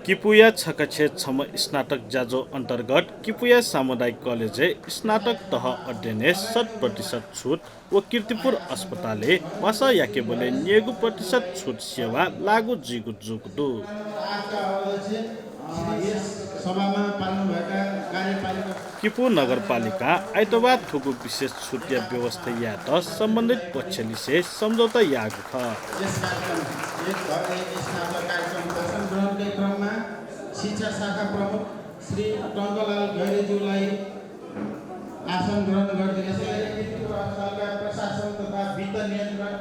किपुया छकक्षे छम स्नातक जाजो अन्तर्गत किपुया सामुदायिक कलेजे स्नातक तह अध्ययने 100% छुट व कीर्तिपुर अस्पतालले वासा याके बोले 9% छुट सेवा लागू जिगु जुगदु किपु नगरपालिका आइतबार थुगु विशेष छुट या व्यवस्था या त सम्बन्धित पक्षले से सम्झौता यागु क्रममा शिक्षा शाखा प्रमुख श्री टङ्कलाल गैरेज्यूलाई आसन ग्रहण गरिदिनुहोस्। प्रशासन तथा वित्त नियन्त्रण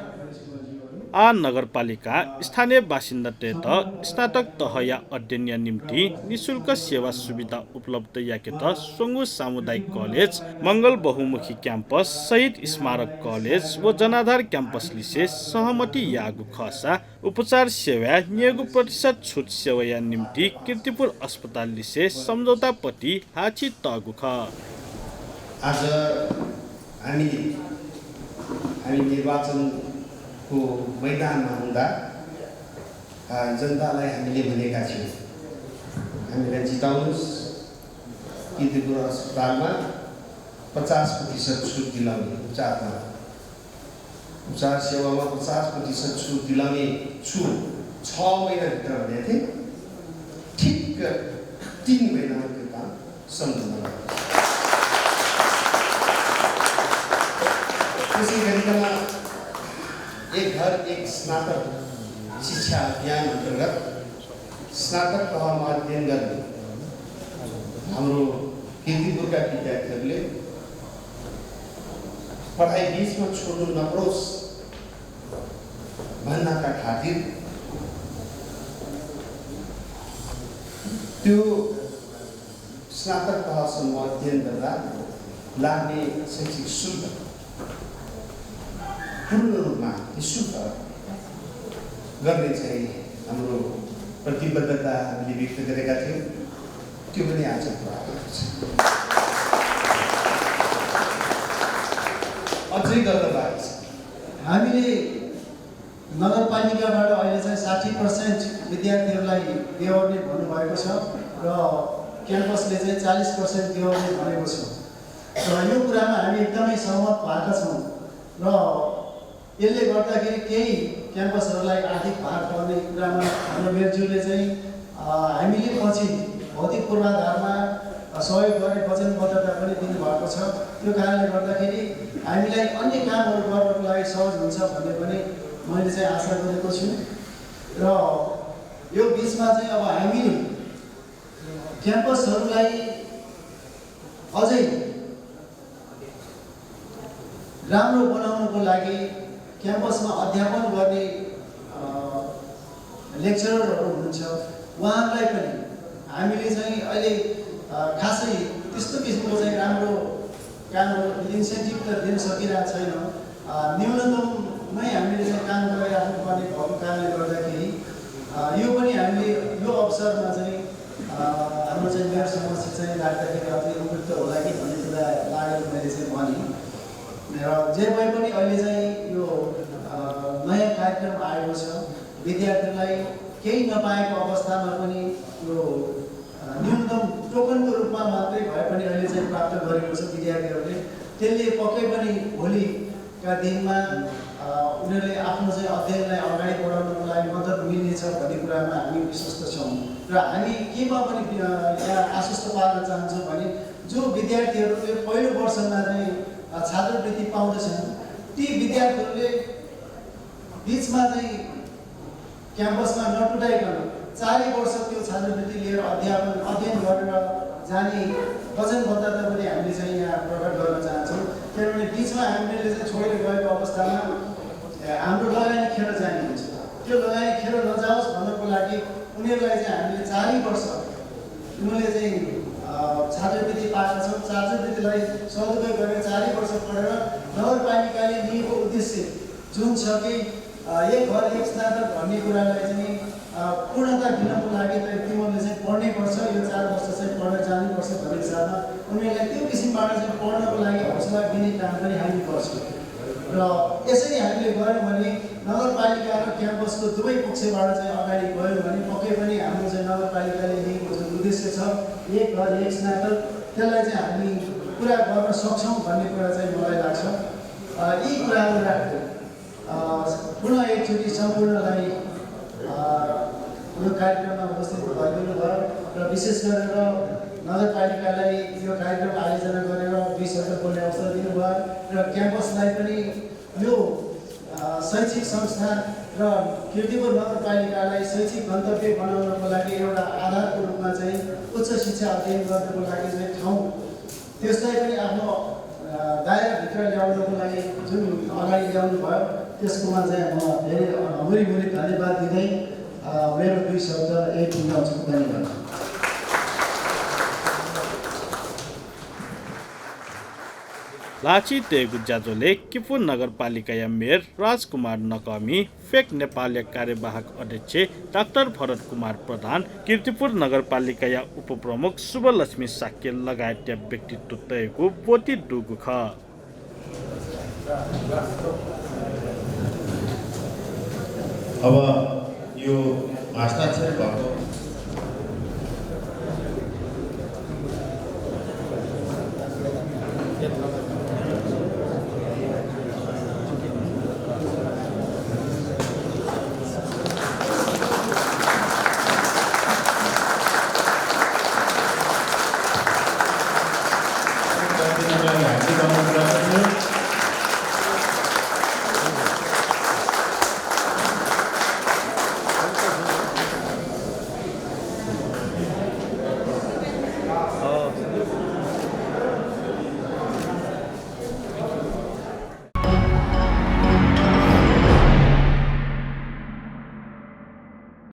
आ नगरपालिका स्थानीय बासिन्दा टेत स्नातक तह या अध्ययन निम्ति निशुल्क सेवा सुविधा उपलब्ध याके त सोङ्गु सामुदायिक कलेज मङ्गल बहुमुखी क्याम्पस शहीद स्मारक कलेज व जनाधार क्याम्पस लिसे सहमति यागु खसा उपचार सेवा 9% छुट सेवा या निम्ति कीर्तिपुर अस्पताल लिसे सम्झौता पति हाची तगु ख आज हामी निर्वाचन को मैदानमा हुँदा जनतालाई हामीले भनेका छौँ हामीलाई जिताउनुस् कीर्तिपुर अस्पतालमा 50% छुट दिलाउने उपचार सेवामा 50% छुट दिलाउने छु 6 महिनाभित्र भनेको थिएँ। ठिक 3 महिनामा त्यो काम सम्पन्न भयो। त्यसै गरिकन एक घर एक स्नातक शिक्षा अभियान अन्तर्गत स्नातक तहमा अध्ययन गर्ने हाम्रो कीर्तिपुरका विद्यार्थीहरूले पढाइ बीचमा छोड्नु नपरोस् भन्नका खातिर त्यो स्नातक तहसम्म अध्ययन गर्दा लाग्ने शैक्षिक शुल्क पूर्ण रूपमा निःशुल्क गर्ने चाहिँ हाम्रो प्रतिबद्धता हामीले व्यक्त गरेका थियौँ। त्यो पनि आज पुरा भएको छ। अझै गर्न बाँकी छ। हामीले नगरपालिकाबाट अहिले चाहिँ 60% विद्यार्थीहरूलाई दिलाउने भन्नुभएको छ र क्याम्पसले चाहिँ 40% दिलाउने भनेको छ र यो कुरामा हामी एकदमै सहमत भएका छौँ र यसले गर्दाखेरि केही क्याम्पसहरूलाई आर्थिक भार पर्ने कुरामा हाम्रो मेयरज्यूले चाहिँ हामीले पछि भौतिक पूर्वाधारमा सहयोग गर्ने वचनबद्धता पनि दिनुभएको छ। त्यो कारणले गर्दाखेरि हामीलाई अन्य कामहरू गर्नको लागि सहज हुन्छ भन्ने पनि मैले चाहिँ आशा गरेको छु र यो बिचमा चाहिँ अब हामीले क्याम्पसहरूलाई अझै राम्रो बनाउनको लागि क्याम्पसमा अध्यापन गर्ने लेक्चररहरू हुनुहुन्छ उहाँहरूलाई पनि हामीले चाहिँ अहिले खासै त्यस्तो किसिमको चाहिँ राम्रो कामहरू इन्सेन्टिभ त दिन सकिरहेको छैन। न्यूनतममै हामीले चाहिँ काम गरिराख्नु पर्ने भएको कारणले गर्दाखेरि यो पनि हामीले यो अवसरमा चाहिँ हाम्रो चाहिँ मेयर समक्ष चाहिँ राख्दाखेरि अति उपयुक्त होला कि भन्ने कुरा लागेर मैले चाहिँ भनेँ र जे भए पनि अहिले चाहिँ यो नयाँ कार्यक्रम आएको छ। विद्यार्थीलाई केही नपाएको अवस्थामा पनि यो न्यूनतम टोकनको रूपमा मात्रै भए पनि अहिले चाहिँ प्राप्त गरेको छ विद्यार्थीहरूले। त्यसले पक्कै पनि भोलिका दिनमा उनीहरूले आफ्नो चाहिँ अध्ययनलाई अगाडि बढाउनको लागि मद्दत मिल्नेछ भन्ने कुरामा हामी विश्वस्त छौँ र हामी केमा पनि यहाँ आश्वस्त पार्न चाहन्छौँ भने जो विद्यार्थीहरूले पहिलो वर्षमा चाहिँ छात्रवृत्ति पाउँदैछन् ती विद्यार्थीहरूले बिचमा चाहिँ क्याम्पसमा नटुटाइकन 4 वर्ष त्यो छात्रवृत्ति लिएर अध्ययन गरेर जाने वचनबद्धता पनि हामीले चाहिँ यहाँ प्रकट गर्न चाहन्छौँ। किनभने बिचमा हामीले चाहिँ छोडेर गएको अवस्थामा हाम्रो लगानी खेर जाने हुन्छ। त्यो लगानी खेर नजाओस् भन्नको लागि उनीहरूलाई चाहिँ हामीले 4 वर्ष उनीहरूले चाहिँ छात्रवृत्ति पाएका छौँ। छात्रवृत्तिलाई सदुपयोग गरेर 4 वर्ष पढेर नगरपालिकाले लिएको उद्देश्य जुन छ कि एक घर एक स्नातक भन्ने कुरालाई चाहिँ पूर्णता दिनको लागि त तिमीहरूले चाहिँ पढ्नै पर्छ, यो 4 वर्ष चाहिँ पढेर जानुपर्छ भन्ने हिसाबमा उनीहरूलाई त्यो किसिमबाट चाहिँ पढ्नको लागि हौसला दिने काम पनि हामी गर्छौँ। र यसरी हामीले गऱ्यौँ भने नगरपालिका र क्याम्पसको दुवै पक्षबाट चाहिँ अगाडि गयो भने पक्कै पनि हाम्रो चाहिँ नगरपालिकाले लिएको जुन उद्देश्य छ एक घर एक स्नातक त्यसलाई चाहिँ हामी पुरा गर्न सक्छौँ भन्ने कुरा चाहिँ मलाई लाग्छ। यी कुराहरू राख्दै पुनः एकचोटि सम्पूर्णलाई यो कार्यक्रममा उपस्थित भइदिनु भयो र विशेष गरेर नगरपालिकालाई यो कार्यक्रम आयोजना गरेर 2 शब्द बोल्ने अवसर दिनुभयो र क्याम्पसलाई पनि यो शैक्षिक संस्थान र कीर्तिपुर नगरपालिकालाई शैक्षिक गन्तव्य बनाउनको लागि एउटा आधारको रूपमा चाहिँ उच्च शिक्षा अध्ययन गर्नको लागि चाहिँ ठाउँ त्यसलाई पनि आफ्नो दायराभित्र ल्याउनको लागि जुन अगाडि ल्याउनु भयो त्यसकोमा चाहिँ म धेरै मुरी धन्यवाद दिँदै मेरो 2 शब्द एक मिनट धन्यवाद। लाची तेगु ज्याजोले किपुर नगरपालिका मेयर राजकुमार नकमी, फेक नेपाल कार्यवाहक अध्यक्ष डाक्टर भरत कुमार प्रधान, कीर्तिपुर नगरपालिका उपप्रमुख शुभलक्ष्मी साक्य लगायत व्यक्तित्व तयको पोती डुगु ख। अब यो हस्ताक्षर भएको